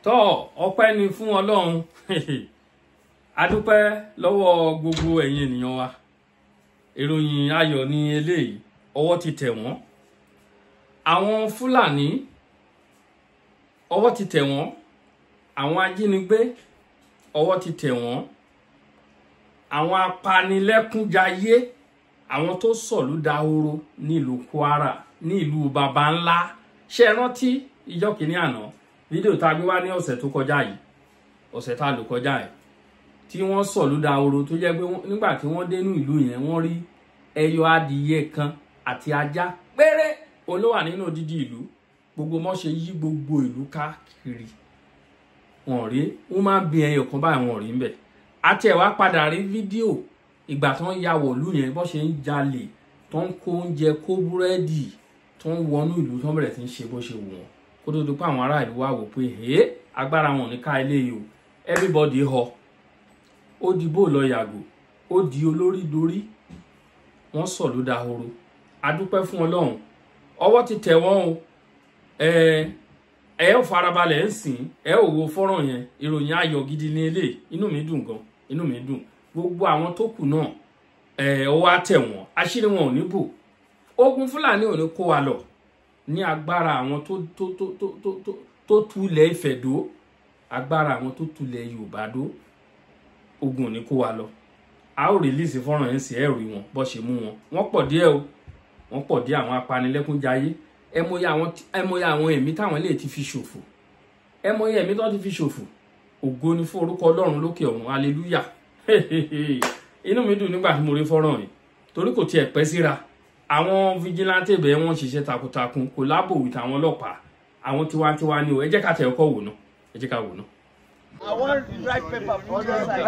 Tọ́ ọpẹ́ ni fún Ọlọ́run. A dúpẹ́ lọ́wọ́ gbogbo ẹ̀yin ènìyàn wa. Ìròyìn ayọ̀ ni eléyìí, ọwọ́ ti tẹ̀ wọ́n. Àwọn Fúlàní ọwọ́ ti tẹ̀ wọ́n. Àwọn ajínigbé ọwọ́ ti tẹ̀ wọ́n. Àwọn apanilẹ́kúnjayé, àwọn tó sọ̀lú dahoro nílùú Kwara, ní ìlú baba ńlá. Ṣé ẹ rántí ìjọ́ kìíní àná fídíò tá a gbé wá ní ọ̀sẹ̀ tó kọjá yìí, ọ̀sẹ̀ tá a lò kọjá yìí, tí wọ́n sọ̀lú dahoro tó jẹ́ pé nígbà tí wọ́n dénú ìlú yẹn wọ́n rí ẹyọ adìyẹ kan àti ajá péré òun ló wà nínú odidi ìlú. Gbogbo mọ́ ṣe yí gbogbo ìlú káàkiri, wọ́n rí wọ́n máa ń bí ẹyọ kan báyìí wọ́n rí ń bẹ̀. Àti ẹ̀ wá padà rí fídíò ìgbà tó ń ya wọ̀lú yẹn, bó ṣe ń jalè, tó ń kó oúnjẹ, kó búrẹ́dì, tó ń wọnú ìlú, tó ń bẹ̀rẹ̀ sí ń ṣe bó ṣe wù wọ́n. Kó tó di pé àwọn ará ìlú wá wò pé agbára wọn ò ní ká ilé yìí o, everybody họ. Ó di bó lọ yàgò, ó di olórí dorí, wọ́n sọ̀lú dahoro. A dúpẹ́ fún Ọlọ́run, ọwọ́ ti tẹ̀ wọ́n o. Ẹ ò farabalẹ̀ ń sìn, ẹ ò wo fọ́nrán yẹn. Ìròyìn ayọ̀ gidi ní eléyìí. Inú mi dùn gan, inú mi dùn. Gbogbo àwọn tó kù náà ọwọ́ á tẹ̀ wọ́n, àṣírí wọn ò ní bò. Ogun Fúlàní ò ní kó wa lọ ní agbára àwọn tó tó tó tó tó tó tó tulẹ̀ Ifẹ̀ dó, agbára àwọn tó tulẹ̀ Yorùbá dó, ogun ò ní kó wa lọ. A ó rìlíìsì fọ́nrán yẹn sí, ẹ rí wọn bó ṣe mú wọn. Wọ́n pọ̀ díẹ̀ o, wọ́n pọ̀ díẹ̀ àwọn apanilẹ́kúnjayé. Ẹ mọyì àwọn ẹ̀mí táwọn lè ti fi ṣòfò, ẹ mọyì ẹ̀mí tó ti fi ṣòfò. Ògo ni fún orúkọ Ọlọ́run lókè ọ̀run, hallelujah. Inú mi dùn nígbà tí mo rí fọ́nrán yìí, torí kò tiẹ̀ pẹ́ síra. Àwọn vigilante bẹ́ẹ̀ wọ́n ṣiṣẹ́ takuntakun, kò lábò with àwọn ọlọ́pàá, àwọn tiwantiwa ni o. Ẹ jẹ́ ká tẹ̀ ọkọ̀ wò ná, ẹ jẹ́ ká wò ná. I want dry paper put inside.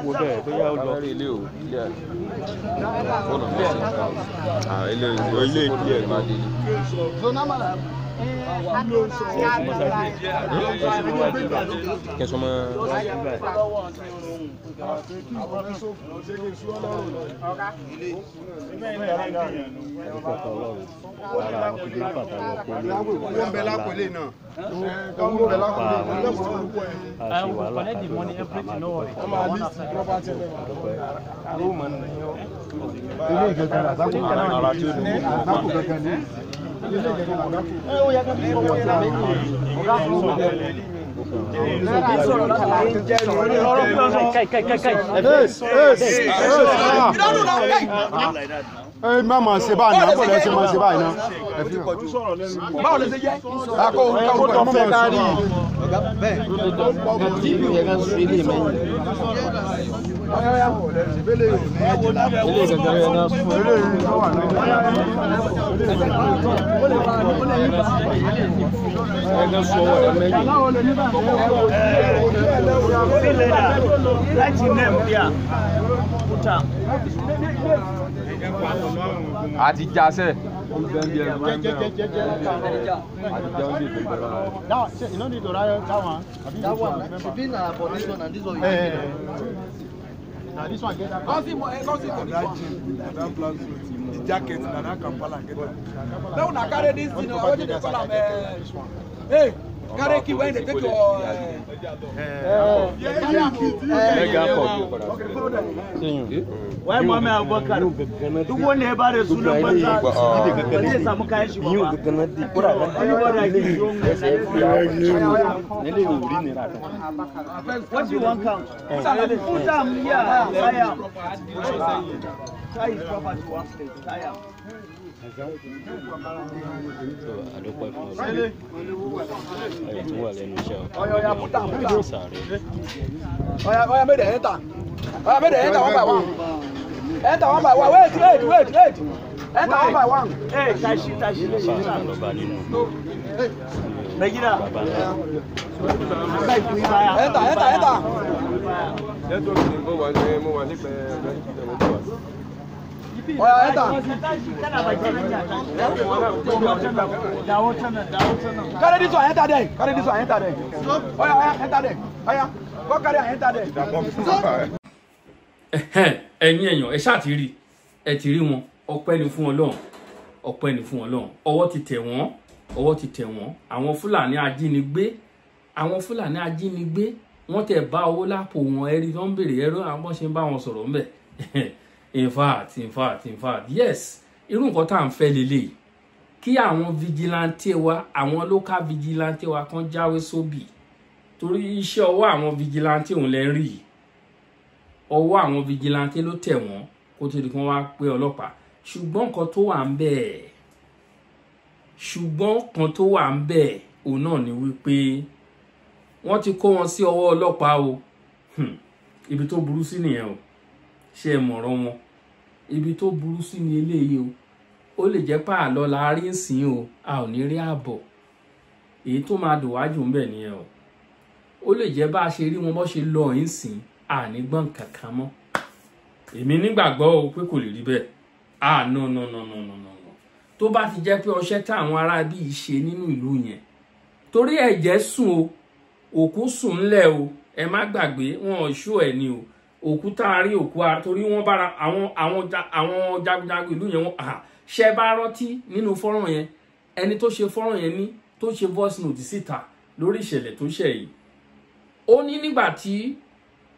Wo bẹ́ẹ̀ bóyá ó lọ ilé o, ilé ilé ilé ẹ̀ máa dé. Kẹsàn-án Ẹ má máa ṣe báyìí náà, bọ́ọ̀lù ẹ ṣe máa ṣe báyìí náà. Báwo ló ṣe jẹ́? Akọ orúkọ fẹ́ kárí. Àti jásẹ̀. You no need to write that one. That one, she been for this one and this one. Now this one get that. The jacket na that Kampala get that. Now una carry this thing, what do they call am? Hey, carry key when they take your. Wai Muhammad Abubakar duk wanda ya bada sunan banza ba zai samu kayan shi ba. What you want count? Put am here, tie am. Tie his property one place, tie am. Àdúpẹ́ fún Ọlọ́run, ayọ̀ tó wà lẹ́nu iṣẹ́ ọkọ̀ sáré. Oya, make them enter. Oya, make them enter one by one. Enter one by one. Wait, wait, wait, wait. Enter one by one. Hey, tashi, tashi. Lọ́ba nínú. Bàbá ńlá. Enter, enter, enter. Oya, enter. Carry this one, enter there. Carry this one, enter there. Oya, oya, enter there. Oya, go carry and enter there. Ẹ̀yin èèyàn, ẹ ṣáà ti rí, ẹ ti rí wọn. Ọpẹ́ ni fún Ọlọ́run, ọpẹ́ ni fún Ọlọ́run. Ọwọ́ ti tẹ̀ wọ́n, ọwọ́ ti tẹ̀ wọ́n. Àwọn Fúlàní ajínigbé, àwọn Fúlàní ajínigbé, wọ́n tẹ̀ bá owó lápò wọn. Ẹ̀rí tó ń béèrè ẹ̀rọ àwọn bọ́n ṣe ń bá wọn sọ̀rọ̀ ńbẹ̀. In fact, in fact, in fact, yes, irú nǹkan tá à ń fẹ́ lélẹ̀, kí àwọn vigilante wa, àwọn local vigilante wa kan jáwé sóbì, torí iṣẹ́ ọwọ́ àwọn vigilante òun lẹ́ ń rí yìí. Ọwọ́ àwọn vigilante ló tẹ̀ wọ́n kó tó di kí wọ́n wá pé ọlọ́pàá. Ṣùgbọ́n nǹkan tó wà ń bẹ̀, ṣùgbọ́n kan tó wà ń bẹ̀ òun náà ni wípé wọ́n ti kó wọn sí ọwọ́ ọlọ́pàá o. Ibi tó burú sí nìyẹn o. Ṣé ẹ mọ̀rọ̀ wọn? Ibi tó burú sí ni eléyìí o. Ó lè jẹ́ pé àlọ́ la rí ń sìn o, a ò ní rí àbọ̀. Èyí tó máa dùn wájú ń bẹ̀ nìyẹn o. Ó lè jẹ́ bá a ṣe rí wọn bó ṣe lọ ń sìn, a ní gbọ́n kankan mọ́. Èmi nígbàgbọ́ o pé kò lè rí bẹ́ẹ̀. Ah, no, no, no, no, no, no. Tó bá ti jẹ́ pé ọṣẹ́ tí àwọn ará bí yìí ṣe nínú ìlú yẹn, torí ẹ̀jẹ̀ sùn o, òkú sùn ńlẹ̀ o, ẹ má gbàgbé wọn ò ṣó ẹ̀ ni o. Òkú tá a rí òkú a, torí wọ́n bára àwọn jagunjagun ìlú yẹn, wọ́n ṣe bá rántí nínú fọ́nrán yẹn, ẹni tó ṣe fọ́nrán yẹn ní tó ṣe voice note síta lórí ìṣẹ̀lẹ̀ tó ṣẹ̀ yìí. Ó ní nígbà tí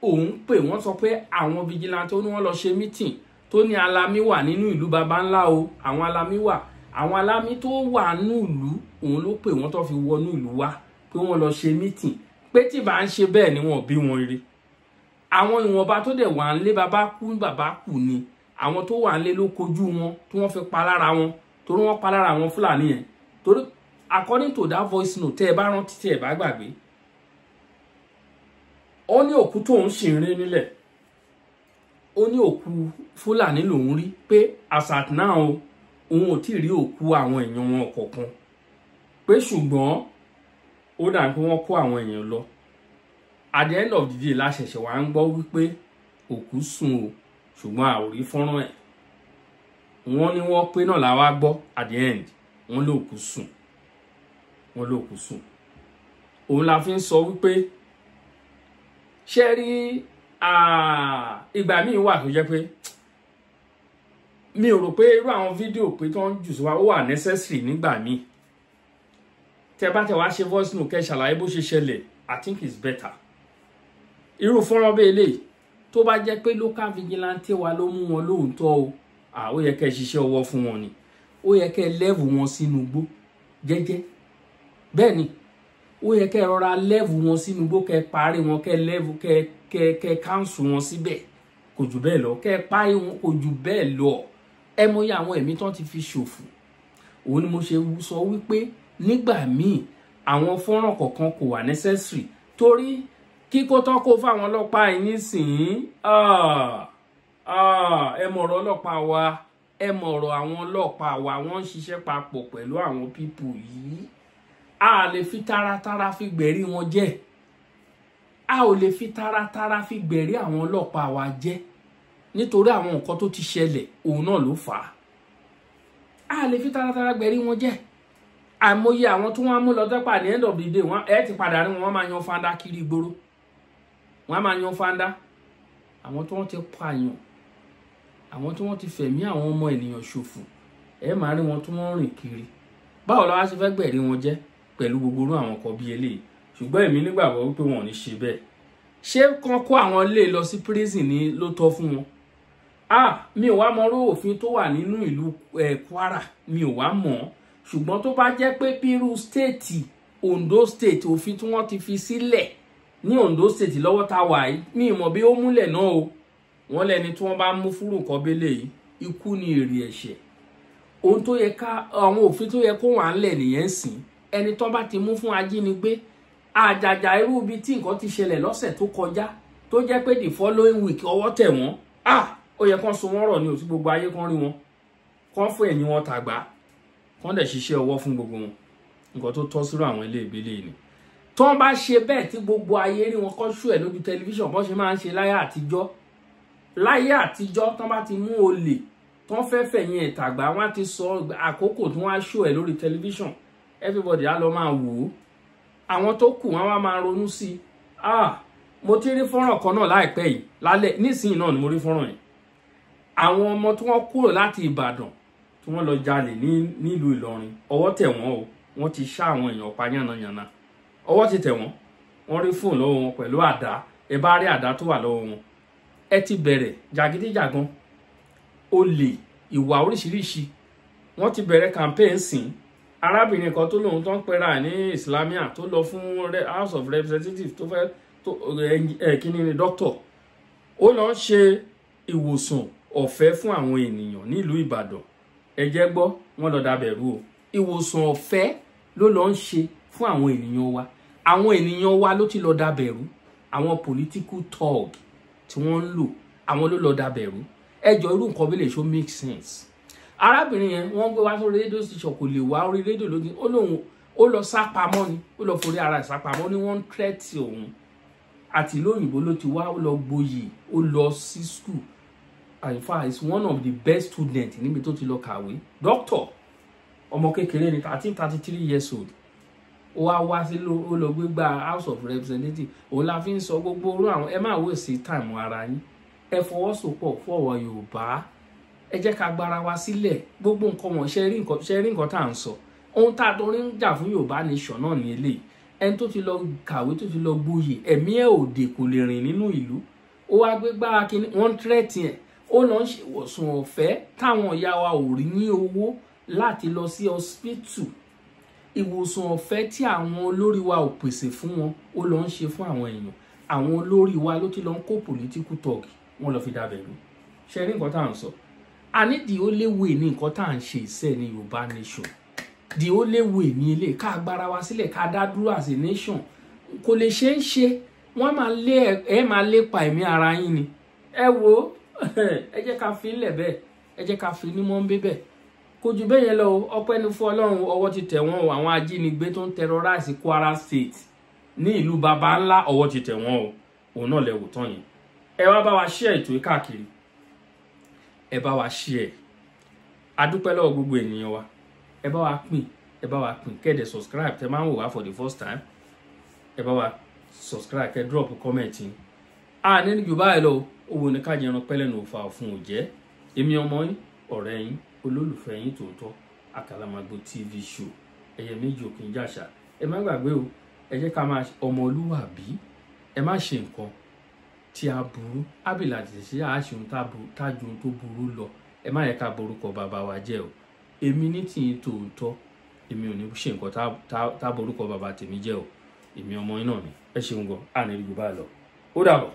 òun pè wọ́n sọ pé àwọn vigilante, ó ní wọ́n lọ ṣe meeting tó ní alamí wà nínú ìlú baba ńlá o, àwọn alamí wà, àwọn alamí tó wà nínú ìlú, òun ló pè wọ́n tó fi wọnú ìlú wá pé wọ́n lọ ṣe meeting, pé tí bá ń ṣe bẹ́ẹ̀ ni wọ́n bí wọn rí. Àwọn ìwọ̀nba tó dẹ̀ wà ńlé baba kú baba kú ni, àwọn tó wà ńlé ló kojú wọn tí wọ́n fi pa lára wọn, torí wọ́n pa lára àwọn Fúlàní yẹn. Torí according to that voice note, tẹ́ ẹ bá rántí, tẹ́ ẹ bá gbàgbé, ó ní òkú tóun sì ń rí nílẹ̀, ó ní òkú Fúlàní lòun rí, pé as at now òun ò tí ì rí òkú àwọn èèyàn wọn kọ̀ọ̀kan, pé ṣùgbọ́n ó dà pé wọ́n kó àwọn èèyàn lọ. At the end of the day la ṣẹ̀ṣẹ̀ wá ń gbọ́ wípé òkú sùn o, ṣùgbọ́n a ò rí fọ́nrán ẹ̀. Wọ́n ní wọ́n pé náà la wá gbọ́ at the end, wọ́n lóòkú sùn, wọ́n lóòkú sùn. Òun la fi ń sọ wípé ṣé rí ìgbà míì wà tó jẹ́ pé mi ò rò pé irú àwọn fídíò pé tó ń jù sí wa ó wà necessary nígbà míì. Tẹ́ bá tẹ́ wá ṣe voice note kẹ́ ṣàlàyé bó ṣe ṣẹlẹ̀, I think it's better. Irú fọ́nrán bẹ́ẹ̀ lè tó bá jẹ́ pé local vigilante wa ló mú wọn lóòótọ́ o, ó yẹ kẹ́ ṣiṣẹ́ ọwọ́ fún wọn ni, ó yẹ kẹ́ lẹ́vù wọn sínú igbó jẹ́jẹ́. Bẹ́ẹ̀ ni, ó yẹ kẹ́ rọra lẹ́vù wọn sínú igbó, kẹ́ parí wọn, kẹ́ lẹ́vù, kẹ́ káńsù wọn síbẹ̀, kò jù bẹ́ẹ̀ lọ, kẹ́ parí wọn, kò jù bẹ́ẹ̀ lọ. Ẹ mọyì àwọn ẹ̀mí tán ti fi ṣòfò. Òun ni mo ṣe sọ wípé nígbà míì àwọn fọ́nrán kọ̀ọ̀kan kò wà necessary, torí kíkó tán kó fáwọn ọlọ́pàá yìí nísìnyí, ẹ mọ̀rọ̀ ọlọ́pàá wa, ẹ mọ̀rọ̀ àwọn ọlọ́pàá wa, wọ́n ń ṣiṣẹ́ papọ̀ pẹ̀lú àwọn pípù yìí. A lè fi taratara fi gbẹ̀rí wọn jẹ́, a ò lè fi taratara fi gbẹ̀rí àwọn ọlọ́pàá wa jẹ́, nítorí àwọn nǹkan tó ti ṣẹlẹ̀ òun náà ló fà á. A lè fi taratara gbẹ̀rí wọn jẹ́. Àìmọye àwọn tí wọ́n á mú lọ tẹ́pà ní end of the day, wọ́n ẹ ti padà rí wọn, wọ́n máa yan fanda kiri ìgboro, wọ́n á máa yan fanda. Àwọn tí wọ́n ti pààyàn, àwọn tí wọ́n ti fẹ̀mí àwọn ọmọ ènìyàn ṣòfò, ẹ máa rí wọn tí wọ́n rìn kiri. Báwo la wá ṣe fẹ́ gbẹ̀rí wọn jẹ́ pẹ̀lú gbogbo irú àwọn kan bí eléyìí? Ṣùgbọ́n èmi nígbàgbọ́ wípé wọn ò ní ṣe bẹ́ẹ̀. Ṣé kán kó àwọn ilé lọ sí prison ni ló tọ́ fún wọn? Mi ò wá mọrú òfin tó wà nínú ìlú Kwara, mi ò wá mọ̀ ọ́. Ṣùgbọ́n tó bá jẹ́ pé bírú stéètì Ondo state, òfin tí wọ́n ti fi sílẹ̀ ní Ondo state lọ́wọ́ tá wà yìí, mi ò mọ̀ bí ó múlẹ̀ náà o. Wọ́n lẹ́ni tí wọ́n bá mú fúrú nǹkan bẹ́lẹ̀ yìí, ikú ni èrè ẹ̀ṣẹ̀. Ohun tó yẹ ká, àwọn òfin tó yẹ kó wà ńlẹ̀ nìyẹn sìn. Ẹni tó bá ti mú fún ajínigbé, àjàjà irú ibi tí nǹkan ti ṣẹlẹ̀ lọ́sẹ̀ tó kọjá, tó jẹ́ pé the following week ọwọ́ tẹ̀ wọ́n, ó yẹ kán so wọ́n rọ̀ ní òtí gbogbo ayé kán rí wọn, kán fún ẹ̀yìn wọn tàgbà, kán dẹ̀ ṣiṣẹ́ ọwọ́ fún gbogbo wọn. Nǹkan tó tọ́ sírò àwọn ilé ìbílẹ̀ ni tó ń bá ṣe bẹ́ẹ̀ tí gbogbo ayé rí wọn kọ́ ṣú ẹ̀ lójú tẹlifíṣàn bọ́n ṣe máa ń ṣe láyé àtijọ́. Láyé àtijọ́ tán bá ti mú olè tán fẹ́ fẹ̀yìn ẹ̀tàgbà, wọ́n á ti sọ àkókò tí wọ́n á ṣú ẹ̀ lórí tẹlifíṣàn, everybody á lọ máa wò ó. Àwọn tó kù wọ́n á máa ronú sí i. Ah, mo ti rí fọ́nrán kan náà láìpẹ́ yìí lálẹ́ nísìnyí náà ni mo rí fọ́nrán yìí. Àwọn ọmọ tí wọ́n kúrò láti Ìbàdàn tí wọ́n lọ jalè nílùú Ìlọrin, ọwọ́ tẹ̀ wọ́n o, wọ́n ti ṣá àwọn èèyàn pa yánnayànna. Ọwọ́ ti tẹ̀ wọ́n, wọ́n rí fóònù lọ́wọ́ wọn pẹ̀lú àdá. Ẹ bá rí àdá tó wà lọ́wọ́ wọn, ẹ ti bẹ̀rẹ̀ jàgídíjàgan, olè, ìwà oríṣiríṣi. Wọ́n ti bẹ̀rẹ̀ campaign sìn. Arábìnrin kan tó lóun tó ń pera ní Islamia tó lọ fún House of Representatives tó fẹ́ tó kíní ni doctor, ó lọ ń ṣe ìwòsàn ọ̀fẹ́ fún àwọn ènìyàn nílùú Ìbàdàn. Ẹ jẹ́ gbọ́, wọ́n lọ dàbẹ̀rú o. Ìwòsàn ọ̀fẹ́ ló lọ ń ṣe fún àwọn ènìyàn wa. Àwọn ènìyàn wa ló ti lọ dàbẹ̀rú. Àwọn political thug tí wọ́n ń lò, àwọn ló lọ dàbẹ̀rú. Ẹjọ́ irú nǹkan bí lè ṣó make sense. Arábìnrin yẹn wọ́n gbé wá sórí rédíò station, kò lè wá orí rédíò lójú. Ó lóun ó lọ sápamọ́ ni, ó lọ forí ara ẹ̀ sápamọ́ ní wọ́n ń tẹ́tì òun. Àti ìlú òyìnbó ló ti wá, ó lọ gboyè, ó lọ sí school. In fact, is one of the best students níbi tó ti lọ kàwé. Doctor, ọmọ kékeré ni, 33 years old. Ó wá wá sí ó lọ gbégbá House of Representatives. Òun la fi ń sọ gbogbo orú àwọn ẹ má waste time ara yín. Ẹ fọwọ́sowọ́pọ̀ fọwọ́ Yorùbá. Ẹ jẹ́ ká gbára wa sílẹ̀. Gbogbo nǹkan wọ̀n ṣe rí nǹkan tá à ń sọ. Ohun tá a torí ń jà fún Yorùbá nation náà ní eléyìí. Ẹni tó ti lọ kàwé tó ti lọ gboyè, ẹ̀mí ẹ̀ òde kò lè rìn nínú ìlú. Ó wá gbégbá kíní, wọ́n ń tírẹ̀tì ẹ̀. Ó lọ ń ṣèwòsàn ọ̀fẹ́ táwọn ìyá wa ò rí ní owó láti lọ sí hospital. Ìwòsàn ọ̀fẹ́ tí àwọn olórí wa ò pèsè fún wọn, ó lọ ń ṣe fún àwọn èèyàn. Àwọn olórí wa ló ti lọ ń kó political talk, wọ́n lọ fi dàbẹ̀rú. Ṣe rí nǹkan tá à ń sọ? Àní the only way ní nǹkan tá à ń ṣe ìṣe ní Yorùbá nation. The only way ní ilé ká gbára wa sílẹ̀, ká dá dúró as a nation. Kò lè ṣe é ṣe, wọ́n máa lé ẹ máa lépa ẹ̀mí ara yín ni. Ẹ wo, ẹ jẹ́ ká fi ilẹ̀ bẹ́ẹ̀, ẹ jẹ́ ká fi ní mọ́ńbé bẹ́ẹ̀. Kò jù bẹ́ẹ̀ yẹn lọ o. Ọpẹ́ ni fún Ọlọ́run, ọwọ́ ti tẹ̀ wọ́n o. Àwọn ajínigbé tó ń terrorize Kwara State ní ìlú baba ńlá, ọwọ́ ti tẹ̀ wọ́n o. Òun náà lẹ wò tán yẹn. Ẹ wá bá wa share ètò yìí káàkiri. Ẹ bá wa share. A dúpẹ́ lọ́wọ́ gbogbo ènìyàn wa. Ẹ bá wa pín, ẹ bá wa pín. Kẹ́ dẹ̀ subscribe tẹ máa ń wò wá for the first time. Ẹ bá wa subscribe, kẹ́ drop comment yín. A ní jù báyìí lọ, owó ní ká jẹran pẹ́lẹ́nu òfà òfun ò jẹ́. Èmi ọmọ yín, ọ̀rẹ́ yín, olólùfẹ́ yín tòótọ́, Àkàlàmàgbò TV show. Ẹyẹ méjì òkè ń jàṣà. Ẹ má gbàgbé o, ẹ jẹ́ ká máa ọmọlúwàbí. Ẹ má ṣe nǹkan tí a burú. Ábìlà ti ṣe àṣehun tájú ohun tó burú lọ. Ẹ má yẹ ká borúkọ bàbá wa jẹ́ o. Èmi ní tìyín tòótọ́, èmi ò ní ṣe nǹkan tá borúkọ bàbá tèmi jẹ́ o. Èmi ọmọ yín náà ni. Ẹ ṣeun gan, a ní rí jù báyìí lọ. Ó dàbọ̀.